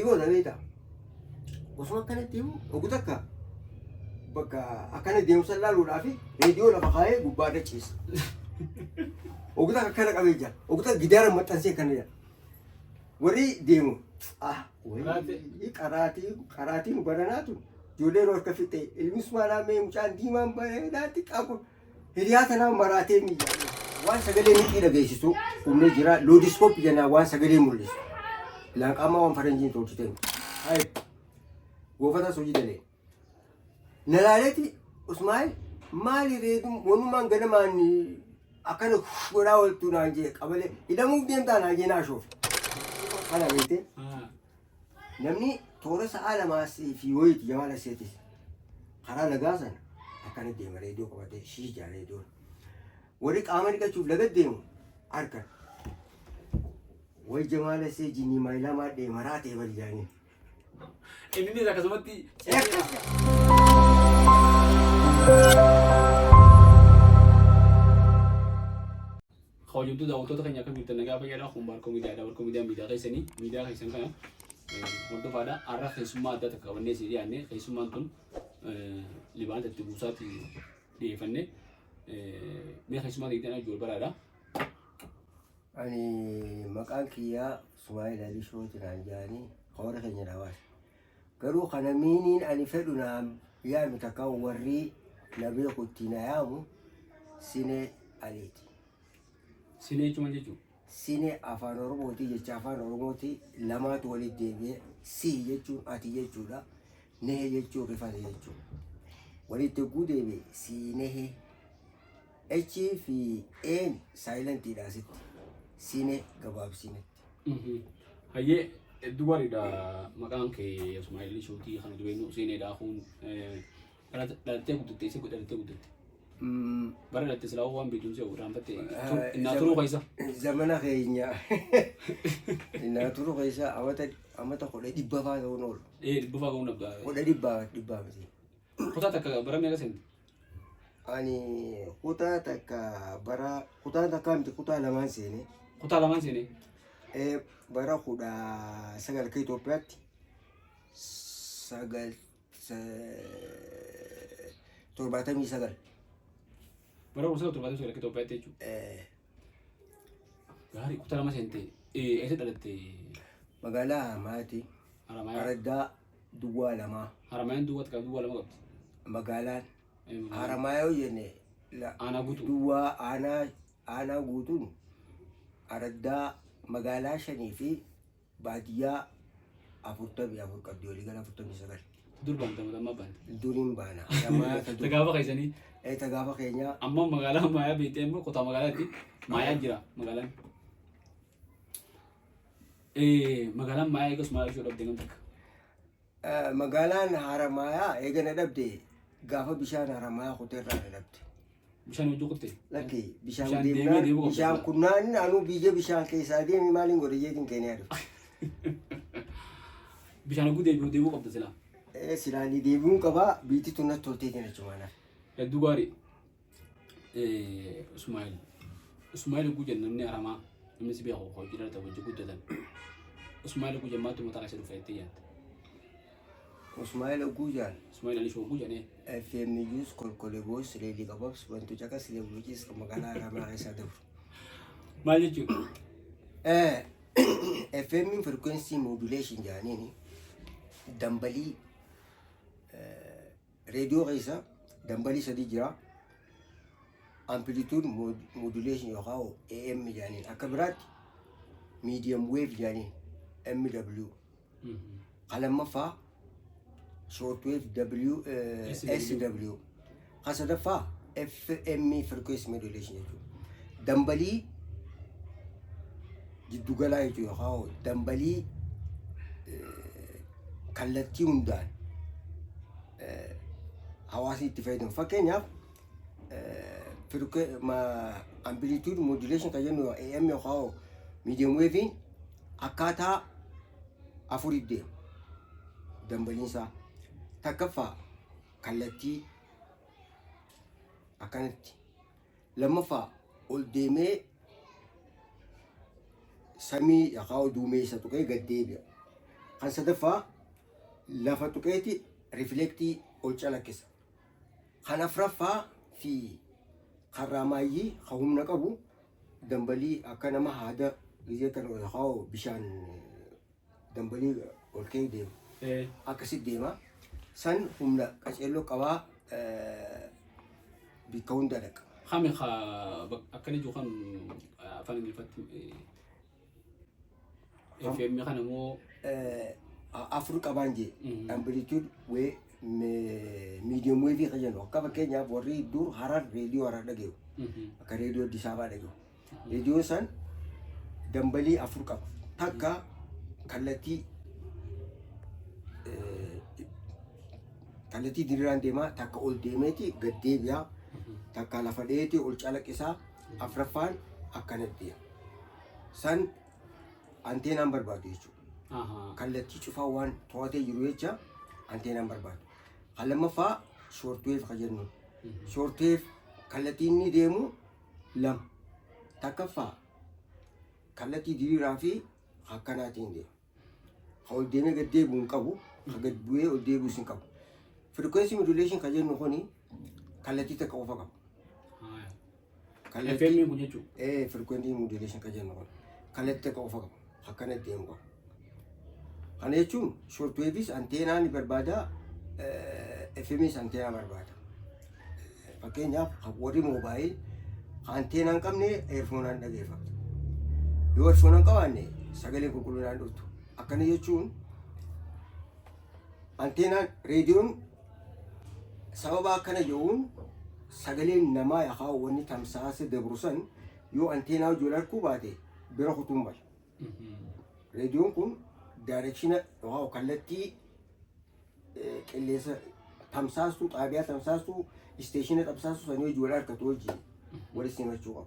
Goota beektaa? Osuma akkanatti himu ogu takka bakka akkana deemsa laaluudhaaf reediyoo lafa kaa'ee gubbaarra ciisa. Ogu takka akkana qabee jira. Ogu takka gidaara maxxansee akkana jira. Warri deemu ah wayii qaraatii qaraatiin baranaatu ijoolleen harka fixee ilmi Usmaanaa mee mucaan diimaan bareedaa xiqqaa kun hiriyaa tanaan maraatee miidhaa. Waan sagalee mixii dhageessisu humni jira. Loodiskooppii jennaan waan sagalee mul'isu. Laaqaamaa waan faranjiin tolchite. Hayi goofatas hojii dalee. Nalaaleeti Usmaa'il maali reedu wanumaan ganamaan akkana godhaa ooltu naan jee qabalee hidhamuuf deemtaa naan jee naa shoofe. Kana beekte. Namni toora sa'aa lamaa fi wayiiti Jamaal Asseetis karaa lagaa sana akkana deema reediyoo qabatee shii jaa reediyoon. Warri qaama dhiqachuuf laga deemu harka. Way Jamaal Assee jinnii maayilaa maadhee maraa ta'e bari jaaniin. Innis akkasumatti Kabajamtoota daawwattoota keenya akkam jirtan nagaa fayyaadha kun Baarkoo miidiyaadha. Baarkoo miidiyaan miidiyaa keessanii miidiyaa keessan kana hordofaadha. Har'a keessummaa addaa takka qabannee isin dhiyaanne keessummaan tun libaan itti buusaatti dhiyeeffanne mee keessummaa ta'e tana ijoollee baraadha. Ani maqaan kiyyaa Sumaayil Alii Shooti naan jedhanii warra keenya dhawaas. Garuu kana miiniin ani fedhu naan yaami takka warri na beeku itti na yaamu Sinee Aliiti. Sinee jechuun maal jechuudha? Sinee afaan Oromooti jecha afaan Oromooti lamaatu walitti deebi'ee si jechuun ati jechuudha. Nehe jechuun rifate jechuudha. Walitti hogguu deebi'e siinehe. H fi A'n saayilentiidha asitti. Sine gabaabsinetti. Hayyee hedduu gaariidha maqaan kee Ismaa'eel Shootii kan nuti beeknu seeneedha kun dhalattee guddatte isa dhalattee guddatte. Bara dhalatte silaa waan beektuun si'u irraanfatte innaa turuu keessa. Zamana keenya innaa turuu keessa amata amata kudha dhibba faa ta'uun oolu. Ee dhibba faa ga'uun dhabda. Kudha dhibbaa dhibbaa miti. Kutaa takka bara meeqa seente? Ani kutaa takka bara kutaa takkaa miti kutaa lamaan seene. Kutaa lamaan seene. Bara 19 akka Itoophiyaatti sagal 79. Bara 1979 akka Itoophiyaatti jechuudha. Gaarii kutaa lama seente. Eessa dhalatte? Magaalaa Haramayaati. Haramayaa. Araddaa duwwaa lamaa. Haramayaan duwwaa takka duwwaa lama qabdi. Magaalaan Magaalaa. Haramayaa yoo jenne Aanaa guutuu. Duwwaa aanaa aanaa guutuun araddaa magaalaa shanii fi baadiyyaa 44 qabdi walii gala 49. Dur baanta moo ammaa baanta? Duriin baana. Haramayaa ta Ta dur. gaafa keessanii Ta gaafa keenyaa. Amma magaalaa Maayaa beektee immoo kutaa magaalaatti Maayaan jira magaalaan. Magaalaan Maayaa eegas maal ishee dhabde nam takka. Magaalaan Haramaayaa eega na dhabde gaafa bishaan Haramaayaa kuteerraa na dhabde. Bishaan hojii kutte. Lakki bishaan Bishaan deemee deemnaan deemuu qabda bishaan silaa. kunnaan anuu biyya bishaan keessaa deemi maaliin godhe jeetiin Keeniyaa dhufe. Bishaan hogguu deebi'uu deebi'uu qabda silaa. Silaa ni deebi'uun qabaa biitti tun natti tolteetiin achumaan hafe. Hedduu gaarii. Usmaa'il. Usmaa'il hogguu jennu namni Aramaa namni si beeku hojii dhalata hojii guddatan. Usmaa'il hogguu jennu maaltu mataa keessa dhufa jettee yaadda? Usmaa'il hogguu jaan. Usmaa'il Alishoo hogguu jedhee. FM Juus Kolkole Boos Leelii Qababs Bantu Caqas Leewwicis kan magaalaa Haramaa keessaa dabru. Maal jechuudha? FM frequency modulation jedhaniini dambalii reediyoo keessa dambalii sadii jira. Amplitude modulation yookaan AM jedhaniin akka biraatti medium wave jedhaniin MW. Kan lammaffaa short wave W SW. Kan sadaffaa FM frequency modulation jechuudha. Dambalii jiddugalaa jechuudha yookaan dambalii kallattii hundaan hawaasni itti fayyadamu. Fakkeenyaaf amplitude modulation kan jennu AM yookaan medium wave'n akkaataa afuritti deema. Dambaliin isaa takkaffaa kallattii akkanatti lammaffaa ol deemee samii yookaan duumessa tuqee gad deebi'a. Kan sadaffaa lafa tuqeeti reflect ol calaqqisa. Kan afraffaa fi karraamaayyii kan humna qabu dambalii akka nama haada gizee kan ol kaa'u bishaan dambalii ol ka'ee deema. Akkasitti deema. San humna qaceelloo qabaa bikka hunda dhaqa. Kami akkana jiru kan afaan Ingiliffatti FM kana moo? Afur qabaan jee, amplitude wave, medium wave kan jennu. Akka fakkeenyaaf warri dur Harar, reediyoo Harar dhageeyu, akka reediyoo Addis Ababaa dhageeyu, reediyoon san dambalii afur qaba. Takka kallattii diriiraan deemaa, takka ol deemeeti gad deebi'a, takka lafa dheeti ol calaqqisaa, afraffaan akkanatti deema. San anteenaan barbaadu jechuudha. Kallattii cufaa waan to'atee jiru jecha anteenaan barbaadu. Kan lammaffaa short wave kan jennu. Short wave kallattii inni deemu lama. Takkaffaa kallattii diriiraa fi akkanaatiin deema. Kan ol deemee gad deebi'u hin qabu. Kan gad bu'ee ol deebi'us hin qabu. Frequency modulation kan jennu kuni kallattii takka qofa qaba. Kallattii FM kun jechuudha. Ee, frequency modulation kan jennu kun kallattii takka qofa qaba. Akkana deemu qaba. Kana jechuun short waveis anteenaa ni barbaada, FMs anteenaa barbaada. Fakkeenyaaf warri mobile anteenaa hin qabne earphoneaan dhageeffatu. Yoo earphone hin qabaanne sagaleen qulqullinaan dhuftu. Akkana jechuun anteenaan reediyoon sababa akkana jedhuun sagaleen namaa yookaan wanni tamsaasa dabru san yoo anteenaa wajjin wal harkuu baate bira kutuun mala. Reediyoon kun direction yookaan kallattii qilleensa tamsaastuu, xaabiyaa tamsaastuu, station tamsaastuu sanii wajjin wal harkatu wajjin wal simachuu qabu.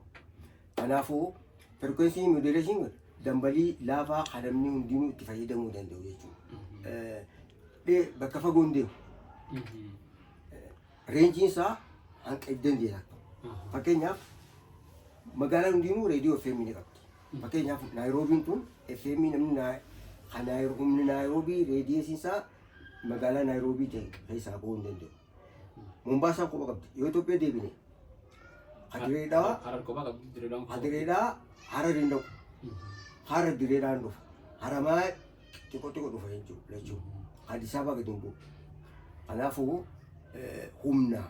Kanaafuu frequency modulation dambalii laafaa kan namni hundinuu itti fayyadamuu danda'u jechuudha. Bakka fagoo hin deemu. Rangeiin isaa hanqa dandeenya. Fakkeenyaaf magaalaan hundinuu reediyoo FM ni qabdi. Fakkeenyaaf Naayiroobiin tun FM namni kan humni Naayiroobii radiusiin isaa magaalaa Naayiroobii ta'e keessaa bahuu hin danda'u. Mombaasaan kopha qabdi. Yoo Itoophiyaa deebine Hadireedhaa Harar kophaa qabdi, Direedhaan kophaa. Hadireedhaa Harar hin dhaqu. Harar Direedhaan dhufa. Haramaa xiqqoo xiqqoo dhufa jechuudha. Addis Ababaa gadi hin bu'u. Kanaafuu humna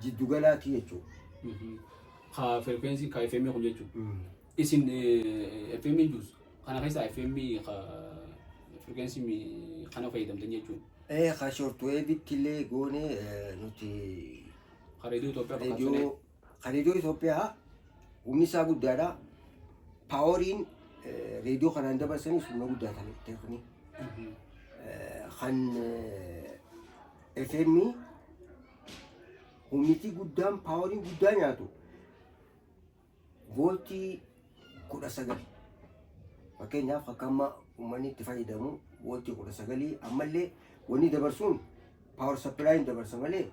jiddugalaati jechuudha. Ka frequency ka FM kun jechuudha. Isin FM juus kana keessa FM ka frequency kana fayyadamtan jechuudha. Ka short wave illee goone nuti. Ka reediyoo Itoophiyaa fakkaatu. Reediyoo, kan reediyoo Itoophiyaa humni isaa guddaadha. Poweriin reediyoo kanaan dabarsanis humna guddaa ta'e. Kan FM humniti guddaan poweriin guddaa nyaatu vooltii 19. Fakkeenyaaf akka amma uummanni itti fayyadamu vooltii 19. Ammallee wanni dabarsuun power supplyin dabarsa malee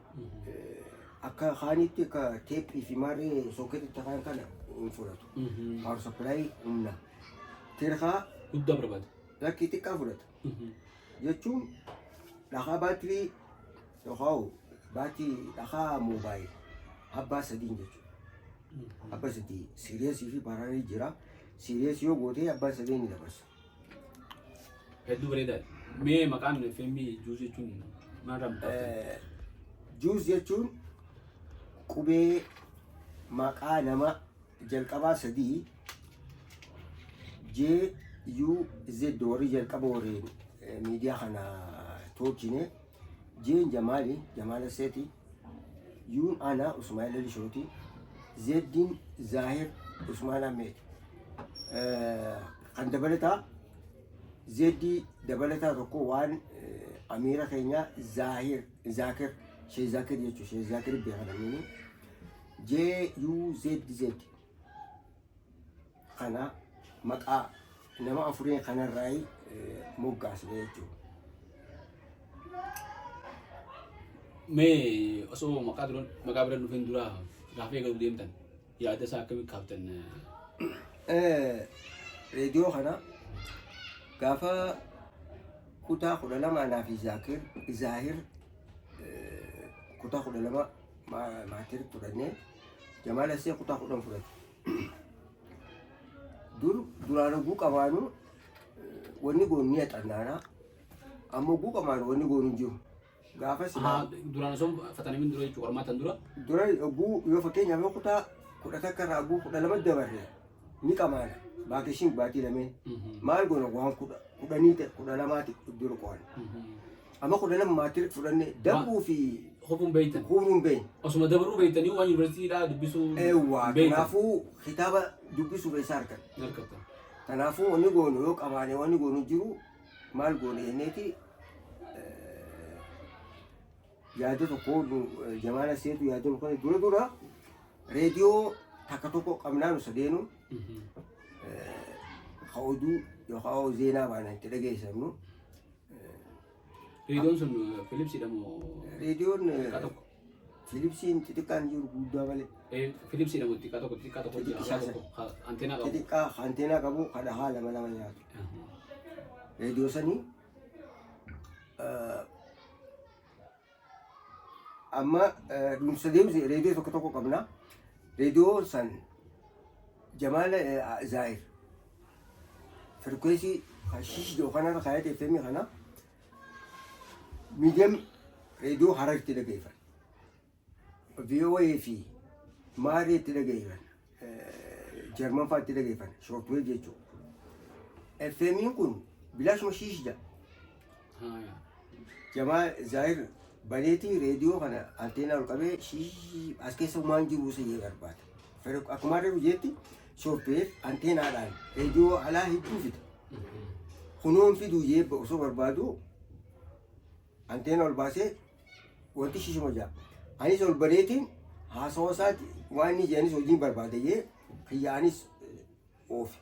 akka kaanitti akka teephii fi maarree socketitti kaan kana hin fudhatu. Power supply humna tirkaa guddaa barbaada. Lakkii, xiqqaa fudhata. Jechuun dhakaa baatirii yookaan baatii dhakaa mobile abbaa sadiin jechuudha. Abbaa sadii series fi parallel jira. Series yoo gootee abbaa sadii ni dabarsa. Hedduu bareedaadha. Mee maqaan FM juus jechuun maalirraa murtaa'e? Juus jechuun qubee maqaa nama jalqabaa sadii, J U Z, warri jalqaba warreen miidiyaa kana tolchine. J'n Jamaali, Jamaala Seeti, U'n ana Usmaa'il Alishooti, Z'n Zaahir Usmaan Ahmed. Kan dabalataa Z dabalataa tokko waan amiira keenya Zaahir Zaakir, Shee Zaakir jechuudha. Shee Zaakir beekan namni J U Z Z kana maqaa nama afuriin kanarraa moggaasne jechuudha. Mee osoo maqaa dura maqaa bira dhufeen dura gaafa eegaluu deemtan yaada isaa akkamitti kaaftan? Reediyoo kana gaafa kutaa 12 anaa fi Zaakir Zaahir kutaa 12 maatirik fudhannee Jamaal Assee kutaa 10 fudhate. Dur duraan oguu qabaanu wanni goonu ni haxannaana. Amma oguu qabaanu wanni goonu hin jiru. Gaafa silaa Ahaa, duraan osoo fatanamin dura jechuudha qormaatan dura. Dura oguu yoo fakkeenyaaf yoo kutaa 11 irraa oguu 12 dabarre ni qamaana. Baakeshiin baatii lameen. Maal goona waan 10 ta'e 12ti dura qo'anna. Amma 12 maatirik fudhanne dabruu fi Hubuun beektan. Hubuun hin beekne. Osuma dabruu beektanii waan yuunivarsiitiidhaa dubbisuu Eewwaa hin beektan. kanaafuu kitaaba dubbisuuf eessa argan? Hin argattan. Kanaafuu wanni goonu yoo qabaane wanni goonu jiru maal goone jenneeti yaada tokko nu jamaala seetu yaada nu kana dura dura reediyoo takka tokko qabnaa nu sadeenu ka oduu yookaan zeenaa baana itti dhageessamnu. Reediyoon sun Philipsiidha moo? Reediyoon Xixiqqaa tokko. Philipsiin xixiqqaan jiru guddaa malee. Philipsiidha moo xixiqqaa tokko xixiqqaa tokko jira Xixiqqaa tokko ka anteenaa qabu. Xixiqqaa anteenaa qabu ka dhahaa lama lama nyaatu. Reediyoo sanii amma dhumsa deemsi reediyoo tokko tokko qabna. Reediyoo san Jamaala Zaahir firikweensii shish jedhu kanarra kaayate FM kana miidiyam reediyoo Harar itti dhageeffan. VOA fi Maaree itti dhageeffan. Jarman fa'aa itti dhageeffan. Shortwave jechuudha. FM'n kun bilaashuma shiish jedha. Jamaa Zaahir baneetii reediyoo kana anteenaa ol qabee shiish as keessa waan jiru isa jee barbaada. Akkuma reefu jeetti shortwave anteenaadhaan reediyoo alaa hedduu fida. Kunoon fiduu jee osoo barbaadu anteenaa ol baasee wanti shishuma jaa. Anis ol bareetiin haasawa isaati waan inni jedhanis hojiin barbaada jee kiyya anis oofe.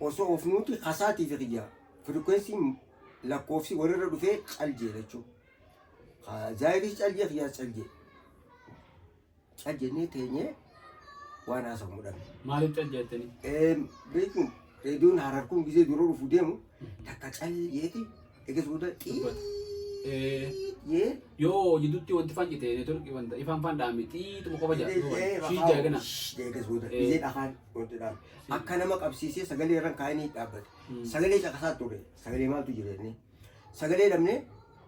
Osoo oofnuuti kasaatii fi kiyya firikwensiin lakkoofsi walirra dhufee cal jee jechuudha. Zaayiris cal jee kiyyaas cal jee. Cal jennee teenyee waan haasawu dhabne. Maaliif cal jettanii? Beeknu reediyoon Harar kun gisee dura dhufu deemu takka cal jeeti egas booda Dubbata. jee Yoo jidduutti wanti faan cite neetworkii wanta ifaan faan dhaame xiixuma qofa jira. Shii jaagana. Egas booda gisee dhakaan wanti dhaame akka nama qabsiisee sagalee irra kaa'anii dhaabbate. Sagalee caqasaa ture sagalee maaltu jira jennee sagalee dhabnee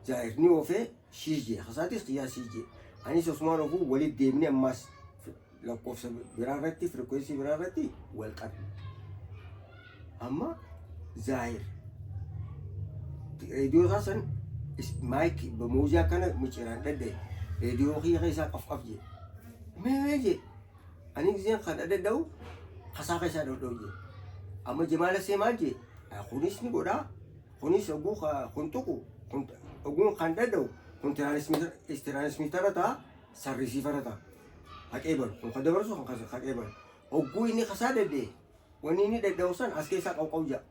Zaahir ni oofee shiis jee kasaatis kiyyaa siis jee anis osumaan oofuu walitti deemnee ammaas lakkoofsa biraa irratti firikweensii biraa irratti wal qabne. Amma Zaahir reediyoo isaa san maayik bamuuzii akkana miciraan dhadha'e reediyoo kiyya keessaa qaf qaf jee mee mee jee ani giseen kan dhadha'u kasaa keessaa dhadha'u jee amma jamaala see maal jee kunis ni godhaa Kunis oguu kun tuqu oguun kan dhadha'u kun tiraanismiitara ta'a sarrisiifara ta'a. Haqee balu kun kan dabarsu kun haqee balu. Ogguu inni kasaa dhadhee wanni inni dhadha'u san as keessaa qawqaw ja'a.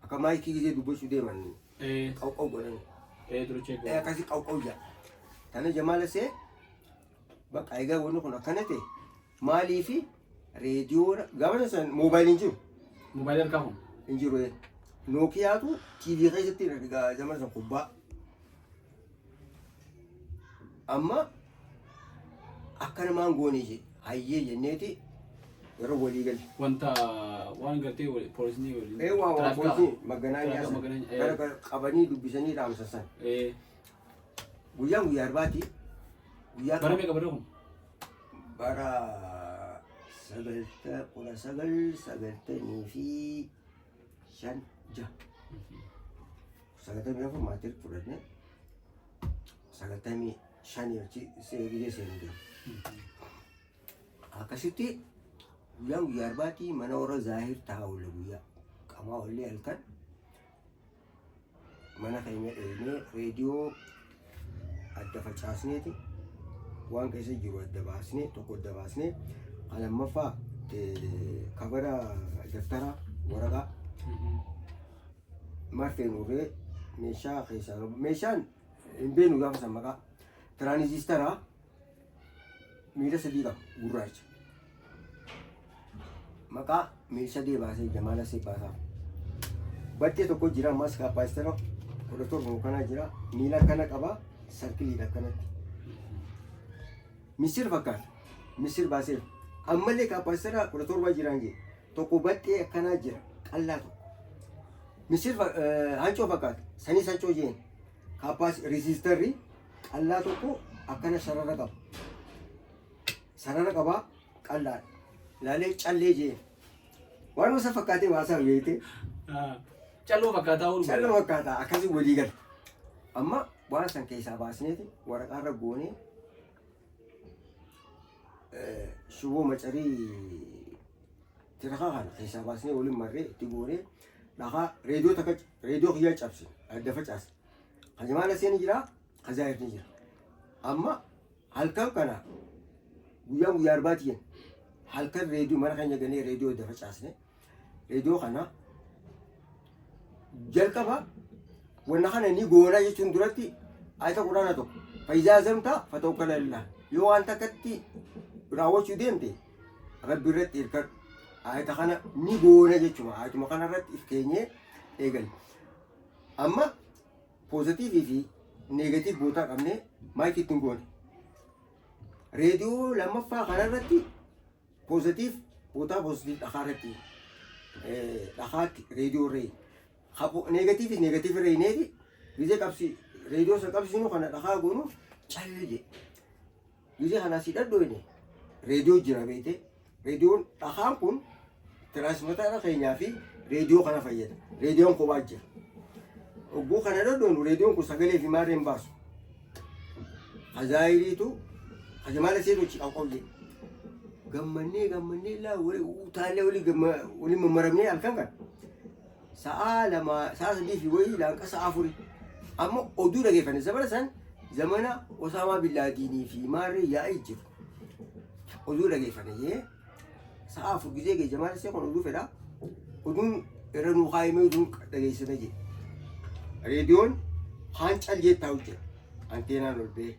Akka maayikii gisee dubbachuu deeman qawqaw godhani. Akkasii qawqaw ja'a. Tana jamaala see bakka egaa wanni kun akkana ta'e maaliifi reediyoon gaafa san moobaayiliin jiru. Moobaayilii harkaa kun. Hin jiru. Nookiyaatu TV keessatti egaa zaman san kubbaa. Amma akka namaan goone jedhe hayyee jenneeti yeroo walii galle. Wanta waan gartee poolisni waliin. Ee waa waa Tiraafikaa. poolisii maganaanyaa Tiraafikaa san maganaanyaa, gara gara qabanii dubbisanii dhaamsan san. Guyyaan guyyaa arbaati. Guyyaa Bara meeqa barri kun? Bara 1995, 6 94 maatirik fudhanne 95 achi gisee seenu deemu. Akkasitti guyyaan guyyaa arbaatii mana warra Zaahir taa'ulle guyyaa qamaa ollee halkan mana keenya dheenee reediyoo adda facaasneeti waan keessa jiru adda baasnee tokko adda baasnee kan lammaffaa kabara daftara waraqaa marfee nurree meeshaa keessaa meeshaan hin beeknu gaafa san maqaa tiraanizistara miila sadii qaba gurraacha maqaa Miil sadee baasee Jamaala see baasaa. Battee tokko jira ammas capacitor 17 kana jira. Miila akkana qaba sarkiliidha akkanatti. Misir fakkaata. Misir baasee. Ammallee capacitor 17 jiraan jee. Tokko baxxee akkanaa jira qal'aa tokko. Misir hancoo fakkaata. Sanis hancoo jeen. Kaappaas resistorri qal'aa tokko akkana sarara qaba. Sarara qabaa qal'aadha. Laalee callee jeen. Waan isa fakkaatee baasaa beekte. Calloo fakkaataa oolu. Calloo fakkaataa akkasii walii gala. Amma waan san keessaa baasneeti waraqaarra goonee shiboo macarii tirakaa kana keessaa baasnee waliin marree itti goonee dhakaa reediyoo takka reediyoo kiyyaa cabse adda facaase. Kan Jamaala Seen jira, kan Zaahir ni jira. Amma halkan kana guyyaa guyyaa arbaati jenna. Halkan reediyoo mana keenya galee reediyoo adda facaasne. Reediyoo kana jalqaba wanna kana ni goona jechuun duratti ayata quraana tokko fayizaa zamta fatawakkal alallah, yoo waan takkatti raawwachuu deemte rabbi irratti hirkadhu. Ayata kana ni goona jechuudha. Ayatuma kana irratti if keenyee eegalle. Amma positive fi negative bootaa qabnee maayikii ittiin goone. Reediyoo lammaffaa kana irratti positive bootaa positive dhakaa irratti dhakaatti reediyoo irra negative negative irra hineeti gizee qabsi reediyoo san qabsiisnu kana dhakaa goonu callee jedhe. Gizee kana si dhadhoine reediyoo jira beekte. Reediyoon dhakaan kun transmitter keenyaa fi reediyoo kana fayyada. Reediyoon kophaa jira. Ogguu kana dhadhoonu reediyoon kun sagalee fi maarreen baasu. Hazaayiriitu hajamaala seetu achi qaqqabu jedhe. Gammannee gammannee laa walii utaallee walii walii mammaramnee halkan kan sa'aa 2 sa'aa 3 fi wayii laanqa sa'aa 4 amma oduu dhageeffanne. Zamana san zamana Osaamaa bin Laadiinii fi maarree yaa'ii jiru. Oduu dhageeffanne jee sa'aa 4 gizee gee jamaala see kun oduu fedha. Oduun irra nuu kaayimee oduun dhageessina jee. Reediyoon kaan cal jee taa'u jira. Anteenaan ol ba'ee.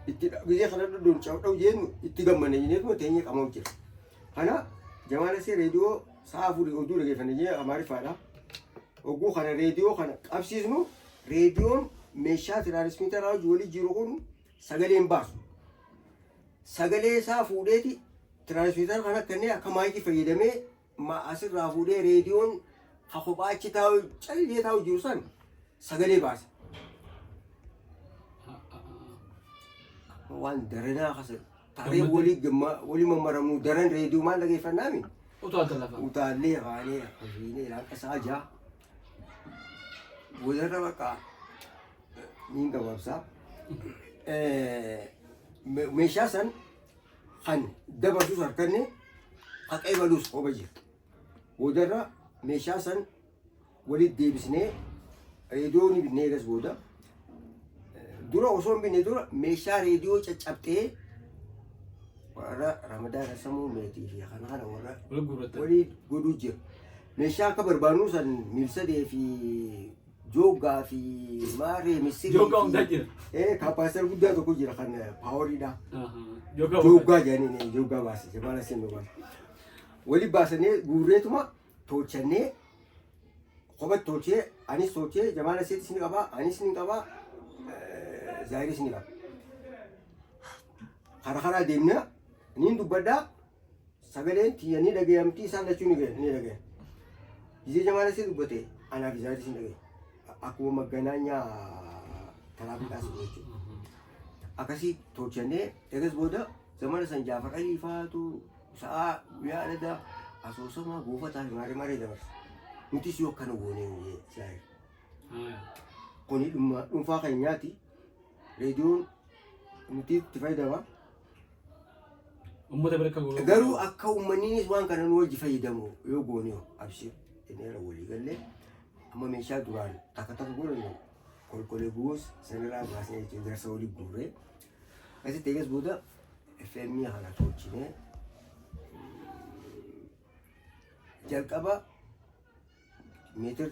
Itti gizee kana dhudhuun dha'u jeennu itti gammanne jenneetuma teenyee qamamu jira. Kana jamaala see reediyoo sa'aa 4 oduu dhageeffanne jee Amaariffaadha. Oguu kana reediyoo kana qabsiisnu reediyoon meeshaa transmitter hojii walii jiru kun sagalee hin baasu. Sagalee isaa fuudheeti transmitter kana kennee akka maayikii fayyadamee asirraa fuudhee reediyoon ka kophaa achi taa'u callee taa'u jiru san sagalee baasa. Waan daranaa kasa taree walii gamma walii mammaramnu daran reediyoo maal dhageeffannaami? Utaalta lafa. Utaallee kaanee hafiinee laaqqa sa'a 6. Boodarra bakka niin gabaabsaa. Meeshaa san kan dabarsus harkanne haqee baluus qoba jira. Boodarra meeshaa san walitti deebisnee reediyoo ni binnee eegas booda dura osoo hin binne dura meeshaa reediyoo caccabxee warra Ramadaan Samuu meetii fi kana kana warra Wal gurguratan. walii godhuu jira. Meeshaa akka barbaadnu san miilsadee fi jooggaa fi maaree misirii Jooggaa hundaa jira. Capacitor guddaa tokko jira kan poweriidha. Jooggaa. Jooggaa jedhanii jooggaa baase jabaana seenuu baase. Walii baasanii guurreetuma tolchannee kophatti tolchee anis tolchee jamaala seetis ni qabaa anis ni qabaa zaayiris ni qaba. Karaa karaa deemnee niin dubbadhaa sagaleen tiyya ni dhagayamti isaan lachuu ni dhagayan. Gizee jamaala see dubbate anaa fi zaayiris ni dhagaya. Akkuma magganaanyaa taraafiqaas jechuudha. Akkasii tolchannee eegas booda zamana san Jaafar Alii faatu sa'aa guyyaa adda asoosama goofataa fi maaree maaree dabarsa. Nutis yoo akkana goonee jee zaayir. Kuni dhimma dhuunfaa keenyaati. Reediyoon nuti itti fayyadama. Uummata bira akka gurguramu. Garuu akka uummanniinis waan kana nu wajji fayyadamu yoo goone abshir inneera walii gallee amma meeshaa duraan takka takka godhannu kolkolee bu'uus sanirraa baasnee jechuun darsa walii guurree asitti eegas booda FM kana tolchinee jalqaba meetir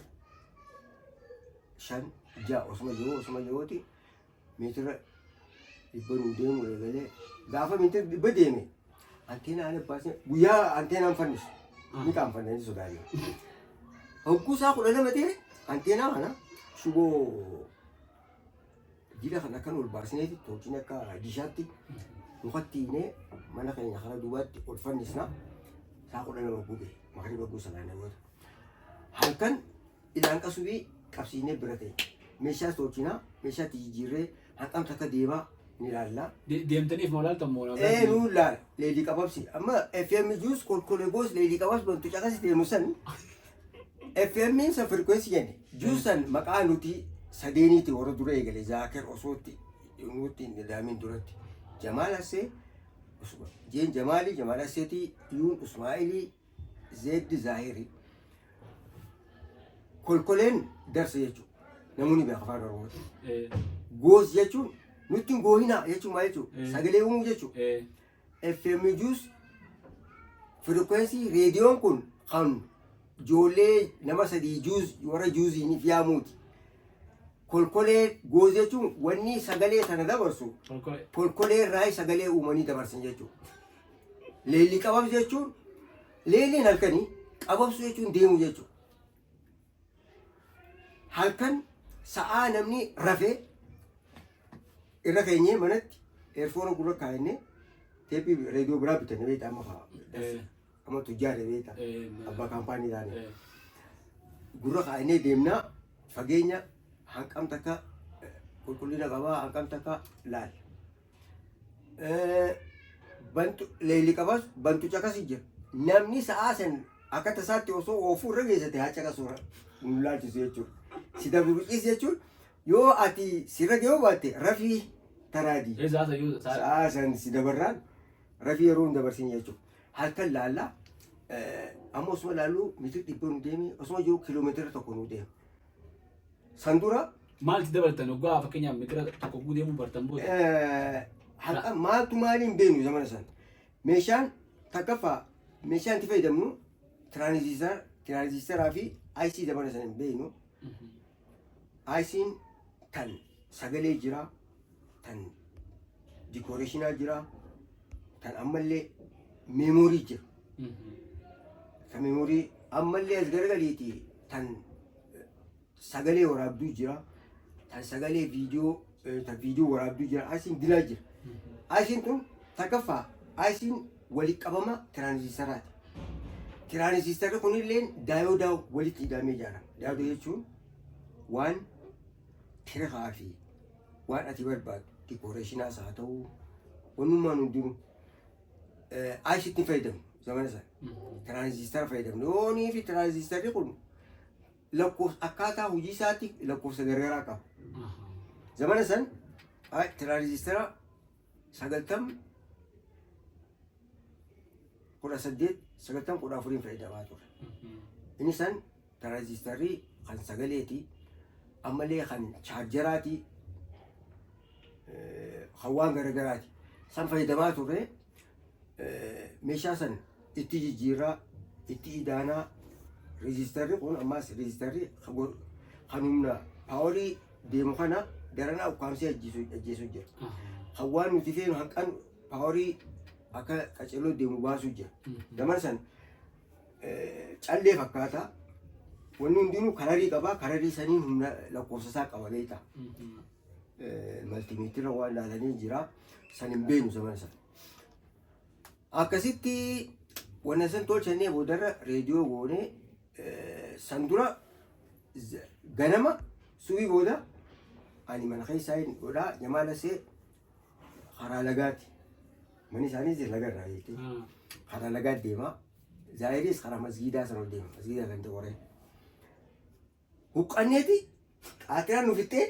5 6 osuma jiruuti meetira 100 nuu deemu eegalee gaafa meetira 100 deeme. Anteenaa ana baasnee guyyaa anteenaan fannisu. Ni qaanfanna, ni sodaanna. Hogguu isaa 12 ta'e anteenaa kana shuboo jila kana akkan ol baasneeti tolchine akka dishaatti mukatti hiinee mana keenya karaa duubaatti ol fannisna. Isaa 12 gube magriba guu salaanee booda. Halkan ilaan qasubii qabsiisnee bira ta'e. Meeshaas tolchinaa, meeshaatti jijjiirree hanqam takka deemaa ni ilaalla. Deemtaniif moo laaltan moo nagaa? Ee, nuu laala leelii qababsi amma FM juus kolkolee goos leelii qabas bantu caqasi deemu san FM san frequency jenne juus san maqaa nuti sadeeniiti warra dura eegale Zaakir osootti nutti hin daamin duratti Jamaal Assee Jeen Jamaali Jamaal Asseetii Yuun Usmaa'ilii Zeeddi Zaahiri kolkoleen darsa jechuudha. Namoonni beeka afaan Oromooti. Goos jechuun nutti hin goohinaa jechuun maal jechuudha? Sagalee uumuu jechuudha. FM juus firikweensii reediyoon kun kan ijoollee nama sadii juus warra juuziin if yaamuuti. Kolkolee goos jechuun wanni sagalee sana dabarsu Kolkolee. Kolkolee irraa sagalee uumanii dabarsan jechuudha. Leellii qababsu jechuun leelliin halkanii, qababsu jechuun deemuu jechuudha. Halkan sa'aa namni rafee irra keenyee manatti eerfoona gurra kaayannee teephii reediyoo biraa bitanne beektaa amma fa'aa. Amma tujjaare beektaa abbaa kaampaanii taane. Gurra kaayannee deemnaa fageenya hanqam takka qulqullina qabaa hanqam takka laal. Bantu leeyli qabas bantu caqasi jira. Namni sa'aa san akka tasaatti osoo oofuu irra geessate haa caqasu nu laalchisu jechuudha. Si dabrucis jechuun yoo ati sirra gahuu baatte rafii taraadii. Eessa sayyuu sa'a. Sa'aa san si dabarraan rafii yeroo hin dabarsin jechuudha. Halkan laallaa amma osuma laalluu meetira 100 nu deeme osuma jiru kiiloomeetira 1 nu deema. San dura Maalti dabaltan hoggaa fakkeenyaaf meetira 1 guu deemuu bartan booda? Haqa maaltu maaliin beeknu zamana san. Meeshaan takkaffaa meeshaan itti fayyadamnu tiraanzistaraa fi IC zamana san hin beeknu. IC'n tan sagalee jira, tan dikooreeshinaa jira, tan ammallee meemoorii jira. Tan meemoorii ammallee as garagaliiti tan sagalee waraabduu jira, tan sagalee viidiyoo, tan viidiyoo waraabduu jira, IC'n dilaa jira. IC'n tun takkaffaa IC'n walitti qabama tiraanzistaraati. Tiraanzistarri kunillee daayoodaa walitti hidhamee ijaarama. Daayoodaa jechuun waan tirkaa fi waan ati barbaaddu dikooreeshinaas haa ta'u wannummaan hundinuu IC'tti hin fayyadamu zamana sana. Tiraanzistara fayyadamnu. Yoonii fi tiraanzistarri kun lakkoofsa akkaataa hojii isaatti lakkoofsa garagaraa qaba. Zamana san tiraanzistara 90 18 90 14 fayyadamaa ture. Inni san tiraanzistarri kan sagaleeti ammallee kan chaarjeraati kan waan garagaraati. San fayyadamaa turre meeshaa san itti jijjiirraa itti idaanaa reejistarri kun ammaas reejistarri kan humna paawarii deemu kana daranaa ukkaamsee ajjeesu jira. Kan waan nuti feenu hanqan paawarii akka qaceloo deemu baasuu jira. Zaman san callee fakkaata. Wanni hundinuu kararii qaba. Kararii saniin humna lakkoofsa isaa qaba beektaa. Maltimeetira waan laalanii jira. San hin beeknu zamana sana. Akkasitti wanna san tolchannee boodarra reediyoo goonee san dura ganama subii booda ani mana keessaa hin godhaa Jamaal Asee karaa lagaati. Manni isaaniis laga irraa jechuudha. Karaa lagaa deema. Zaayiris karaa masgiidaa sana ol deema. Masgiidaa kan ta'e qoree. Huqqanneeti qaaxiraan nu fixxee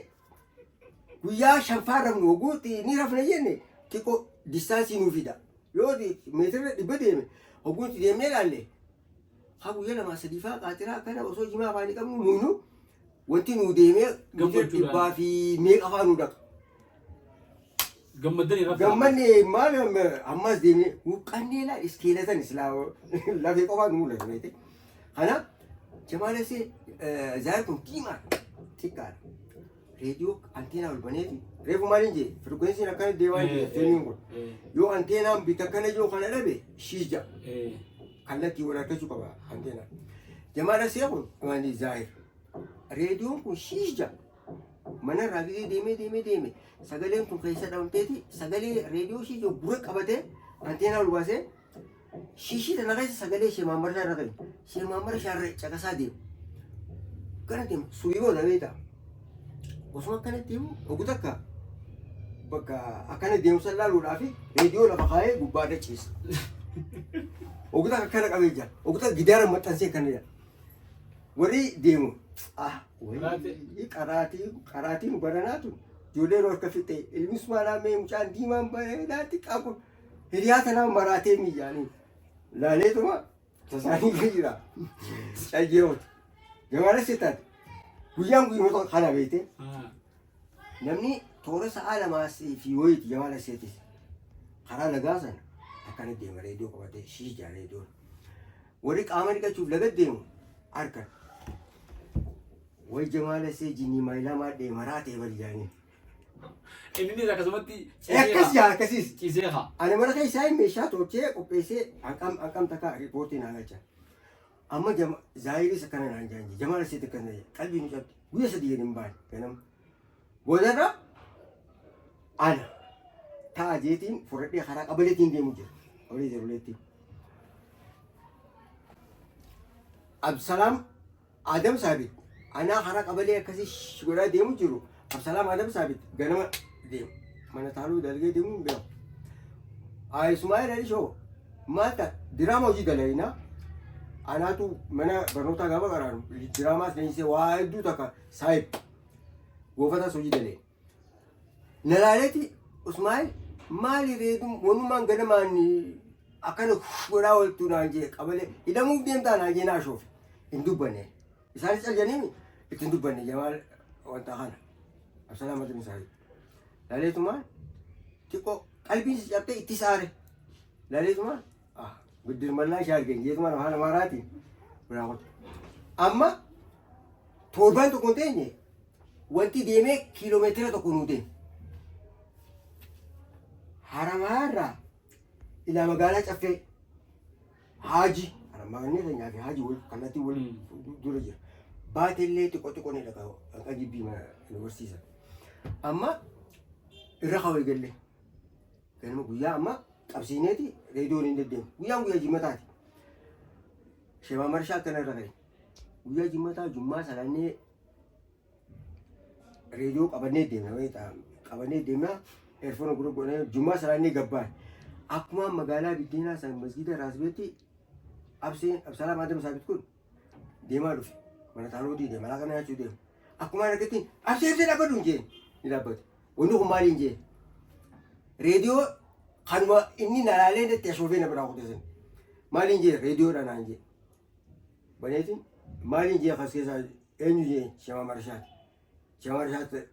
guyyaa shanfaa rafnu hogguu ni rafna jenne xiqqoo distaansii nuu fida. Yoo meetira 100 deeme hogguu itti deemnee ilaalle haa guyyaa lamaa sadii faa qaaxiraa akkana osoo jimaa afaanii qabnu muynu wanti nuu deemee meetira Gammachuudhaan. dhibbaa fi meeqa faa nu dhaqa. Gammaddanii raftaa. Gammanne maal ammas deemnee huqqannee laa iskeelatan islaa lafee qofaa nu mul'atu beekte. Kanaaf Jamaal Asee zaayir kun diimaadha xiqqaadha. Reediyoo anteenaa ol baneeti. Reefu maaliin jee frequencyn akkana deemaa jee FM'n kun. Yoo anteenaan bika akkana jiru kana dhabe shiis ja'a. Kallattii wal harkachuu qaba anteenaan. Jamaal Asee kun maali zaahir. Reediyoon kun shiis ja'a. Mana irraa gizee deemee deemee deeme sagaleen kun keessa dhabamteeti sagalee reediyoo ishii jiru gurra qabatee anteenaa ol baasee shiishii tana keessa sagalee ishee maammarsaa irra ka'e. Ishee maammara isaa irra caqasaa deema. Kana deema subii booda beektaa. Osuma akkanatti himu ogu takka bakka akkana deemsa laaluudhaaf reediyoo lafa kaa'ee gubbaa irra ciisa. Ogu takka akkana qabee jira. Ogu takka gidaara maxxansee akkana jira. Warri deemu ah wayii qaraatii qaraatiin baranaatu ijoolleen harka fixee ilmi Usmaanaa mee mucaan diimaan bareedaa xiqqaa kun hiriyaa tanaan maraatee miyyaan laaleetuma tasaanii jira cayyeewooti. Jamaala seetaati. Guyyaan guyyuma kana beekte namni toora sa'aa lamaa fi wayiiti jamaala seetis. Karaa lagaa sana akkana deema reediyoo qabatee shiijaa reediyoon. Warri qaama dhiqachuuf laga deemu harkan. Way jamaala see jinii maayilaa maadhee maraatee bari jaanii. Innis akkasumatti Akkas yaa akkasiis. ciisee haa. Ani mana keessaa meeshaa tolchee qopheessee hanqam hanqam takka riipoortii naan galcha. Amma jama zaayiris akkana naan jaanji jamaala seeti akkana jedhe qalbii nu cabde guyya sadii gadi hin baane ganama. Boodarra ana ta'a jeetiin fudhadhee karaa qabaleetiin deemu jira. Qabalee zeroleetti. Absalaam Adam Saabit anaa karaa qabalee akkasii godhaa deemu jiru. Absalaam Adam Saabit ganama deemu. Mana taaluu dalgee deemu hin beeku. Haa Ismaa'eel Alishoo maal ta'a diraama hojii dalaginaa. Anaatu mana barnootaa gaafa qaraanu diraamaas leenjisee waa hedduu takka saayib goofatas hojii dalee. Nalaaleeti Usmaa'eel maali reedu wanumaan ganamaan akkana godhaa ooltu naan jee qabalee hidhamuuf deemtaa naan jee naa shoofe hin dubbanne. Isaanis caljanii itti hin dubbanne jamaal wanta kana. Absalaam Adam isaanii. Laaleetumaan xiqqoo qalbiin si cabtee itti saare. Laaleetumaan ah guddirmallaa ishee argeen jeetumaan afaan Amaaraatiin biraa qote. Amma torbaan tokko hin teenye wanti deemee kiiloomeetira tokko nuu deeme. Haramaa irraa ilaa magaalaa caffee haaji haramaa keenyaa fi haaji wal kallattii wal dura jira. Baatellee xiqqoo xiqqoo ni dhaqa hanqa gibbii mana nu barsiisa. Amma irra kawee galle ganama guyyaa amma qabsiineeti reediyoon hin deddeemu. Guyyaan guyyaa jimmataati. Sheemaa marshaa akkana irra ka'e. Guyyaa jimmataa jummaa salaannee reediyoo qabannee deemna wayita qabannee deemna eerfoona gurra godhannee jummaa salaannee gabbaan. Akkuma magaalaa biddeenaa san masgiida raasbeetti abseen absalaam adam saabit kun deemaa dhufe. Mana taalootii deema alaa kana nyaachuu deema. Akkuma argattiin absee absee dhaabbadhu hin jeen ni dhaabbate. Wanni kun maali hin jeen. Reediyoo kanuma inni na laalee natti ashoofee na biraa kute san. Maali hin jeen reediyoodha naan jeen. Baneetiin maali hin jeen kas keessaa eenyu jeen shama marshaati. Shama marshaati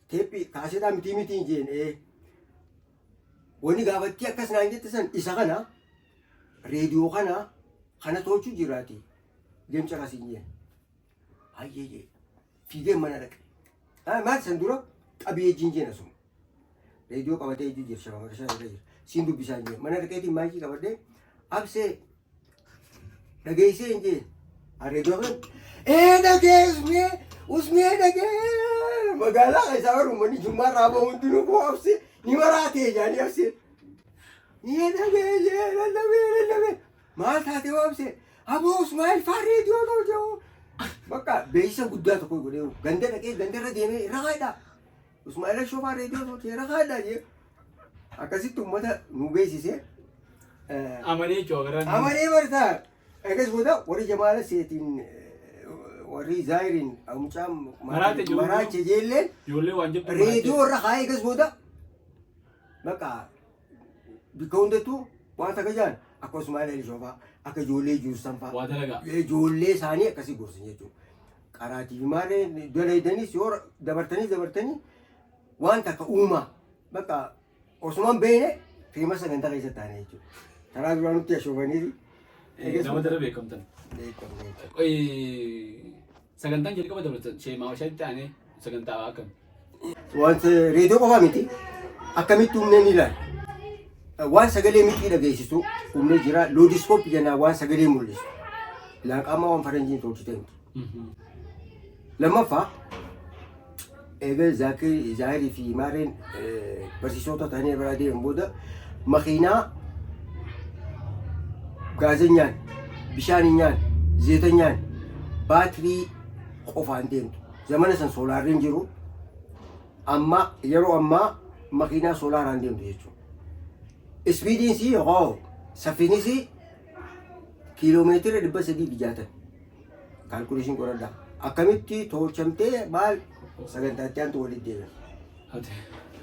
teephii kaasetaa mitii mitii hin jeen ee. Wanni gaafattii akkas naan jette san isa kana reediyoo kana kana tolchuu jiraati. Deemsa kasiin jeen. Hayyee jee. Fiigee mana dhaqe. Maal san dura qabii ejjiin jeen asuma. Reediyoo qabatee ejjuu jira shama marshaa irra jira. Siin dubbisaa hin jeen. Mana dhaqeetiin maayikii qabadhee absee dhageessee hin jeen. Reediyoo kan ee dhagee usmee usmee dhagee magaalaa keessaa bara uummanni jummaa irraa bahu hundinuu koo absee ni maraatee jaanii absee. Ni dhagee jee lallabee lallabee maal taatee hoo absee aboo Usmaa'eel faa reediyoo tolche hoo. Bakka beeksisa guddaa tokko godhee ganda dhaqee ganda irra deemee rakaadha. Usmaa'eel Ashoo faa reediyoo tolche rakaadha jee akkasitti uummata nu beeksisee. Amanee jechuudha garaan. Amanee bartaa. Egas booda warri jamaala seetiin warri zaayiriin mucaan Maraate jiru. maraache jeelleen Ijoollee waan jettu. reediyoo irra kaa'ee egas booda bakka bikka hundattuu waan takka jaan akka Usmaa'eel Alishoo fa'aa akka ijoollee juusan fa'aa Waa dalagaa. ijoollee isaanii akkasii gorsan jechuudha. Qaraatii fi maalee dalaydaniis yoo dabartanii dabartanii waan takka uumaa bakka osumaan beekne fiima sagantaa keessa taane jechuudha. Karaa duraa nutti ashoofaniiti. Nama dara beekamtan. Beekamne. Sagantaan jalqaba dabartan sheemaa washaatti aanee sagantaa akkam? Wanta reediyoo qofaa miti akkamitti humnee ni ilaala. Waan sagalee mixii dhageessisu humnee jira. Loodiskooppi jennaan waan sagalee mul'isu. Laaqaamaa waan faranjiin tolchite miti. Lammaffaa eega Zaakir Zaahirii fi Maareen barsiisota ta'anii biraa deeman booda makiinaa gaazanyaan, bishaaninyaan, zeetanyaan baatirii qofaan deemtu. Zamana san soolaarri hin jiru. Amma yeroo ammaa makiinaa soolaaraan deemtu jechuudha. Ispiidiin sii hoo saffisni sii kiiloomeetira 360. Kaalkuleeshin qoradhaa. Akkamitti tolchamtee maal sagantaa itti aantu walitti deebina.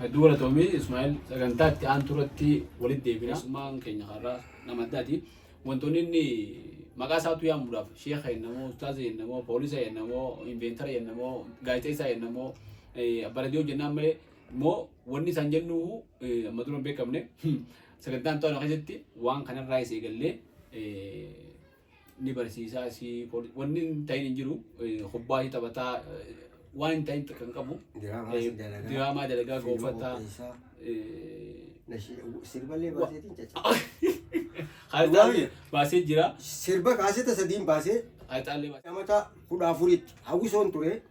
Hedduu galatoomii Ismaa'eel, sagantaa itti aantu irratti walitti deebina. Keessummaan keenya har'aa nama addaati. Wantoonni inni maqaa isaatu yaamuudhaaf sheeka jennamoo, ustaaza jennamoo, poolisa jennamoo, inventor jennamoo, gaazexeessaa jennamoo, baradiyoo jennaan malee immoo wanni isaan jennu amma dura hin beekamne. Sagantaan to'annoo keessatti waan kanarraa isa eegallee ni barsiisaa si wanni hin ta'in hin jiru, kubbaa si taphataa, waan hin ta'in kan qabu. Diraamaa si dalagaa. Diraamaa dalagaa. Fiilma goofataa. Qopheessaa. Sirballee baaseetiin caccaba. Kaasitaallee baasee jira. Sirba kaaseta sadiin baasee. Kaasitaallee baasee. Namata 14tti hawwisoon ture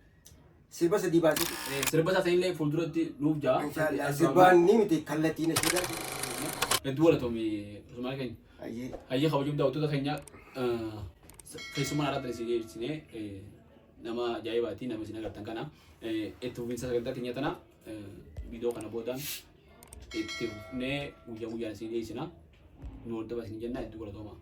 sirba sadii baasee. Sirba isaa sanillee fuulduratti nuuf ja'a. Inshaallah sirbaan ni miti kallattiin ashiidhaa. Hedduu galatoomi Usmaan keenya. Ayyee. Hayyee, kabajamtoota daawwattoota keenya, keessummaan har'aatti isin dhiyeessine nama ajaa'ibaati, nama isin agartan kana. Itti fufiinsa sagantaa keenya tana viidiyoo kana boodaan itti fufnee guyyaa guyyaan isin dhiyeessina. Nu hordofaa isin jenna, hedduu galatooma.